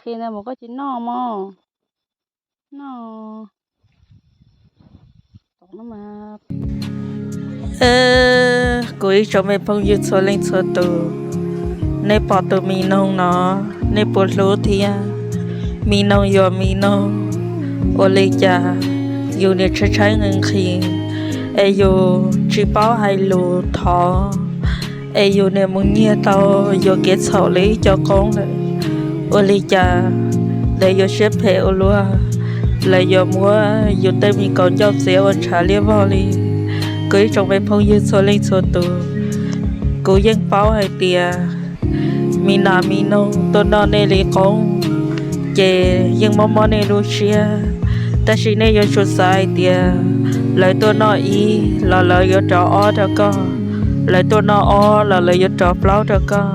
tes ntawd mas koj tsis noj mog. Noj. Kuv ib tsoom me phooj ywg txhua leej txhua tus, nej pom tus mi noog no, nej puas hlub thiab? Mi noog yuav mi noog, ua li cas yus niam tshaib tshaib nqhis nqhis, es yus tsis paub hais lus thov, es yus niam mus nyiag tau yuav kev txhaum li ib co qoob lawm. Ua li cas lawv yuav siab phem ua luaj, lawv yuav muab yus tej me kaus ncauj txiav ua ntshav liab vog li. Kuv ib tsoom me phooj ywg txhua leej txhua tus, kuv yeej paub hais tias mi nas mi noog tuaj noj nej li qoob, ces yeej mob mob nej lub siab. Tab sis nej yuav tsum xav hais tias lawv tuaj noj ib los lawv yuav rov ob rau koj, lawv tuaj noj ob los lawv yuav rov plaub rau koj.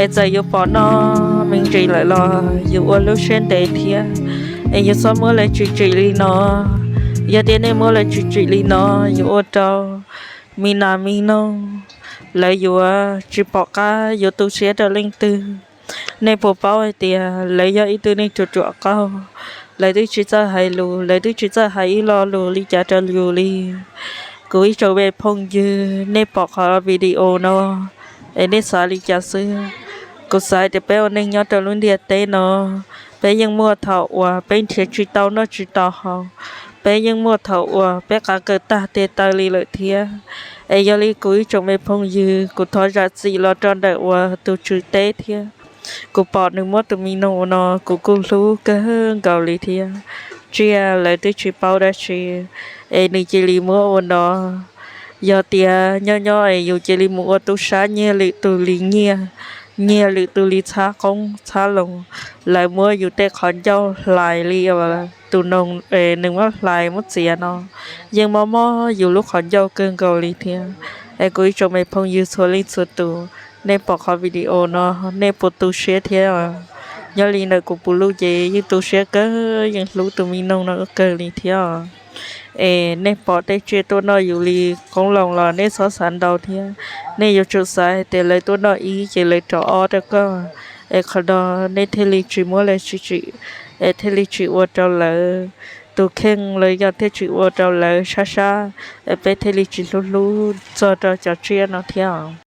Es txawm yus pom noj me ntsis lawm los yus ua lub siab ntev thiab, es yus txhob muab lawv tsim tsim li no. Yog tias nej muab lawv tsim tsim li no, yus ua rau mi nas mi noog lawv yuav tsis pom qab yuav tu siab rau leej twg. Nej puas paub hais tias lawv yog ib tug neeg ruam ruam qauj, lawv twb tsis txawj hais lus, lawv twb tsis txawj hais ib lo lus li cas rau yus li. Kuv ib tsoom me phooj ywg, nej pom qhov video no es nej xav li cas xwb? Kuv xav tias peb ua neeg nyob rau lub ntiaj teb no, peb yeej muaj thaum uas peb nrhiav tsis tau noj tsis tau haus, peb yeej muaj thaum uas peb qav kaws tag tes taw li lawm thiab. Es yog li kuv ib tsoom me phooj ywg, kuv thov zam txim los rau ntawm uas tus tswv teb thiab. Kuv pom nws muab tus mi noog ua no, kuv kuj hlub kawg nkaus li thiab. Tsiaj lawv twb tsis paub dab tsi, es nws cia li muab ua no. Yog tias nyob nyob es yus cia li mus ua tub sab nyiag lwm tus li nyiaj, nyiag lwm tus li txhab qoob txhab loo, lawv muab yus tej qhov ncauj hlais li tus noog, nws muab hlais muab txiav no, yeej mob mob yus lub qhov ncauj kawg nkaus li thiab. Es kuv ib tsoom me phooj ywg txhua leej txhua tus, nej pom qhov video no, nej puas tu siab thiab? Nyob li ntawm kuv puv luj ces yeej tu siab kawg, yeej hlub tus mi noog no kawg li thiab. Es nej pom tej tsiaj tuaj noj yus li qoob loo los nej txhob xav ntau thiab. Nej yuav tsum xav hais tias lawv tuaj noj ib ces lawv rov ob rau koj, es qhov no nej thiaj li tsis muab lawv tsim tsim, es thiaj li tsis ua rau lawv tus kheej los yog thiaj tsis ua rau lawv sab sab, es peb thiaj li tsis hlub hlub txog rau cov tsiaj no thiab.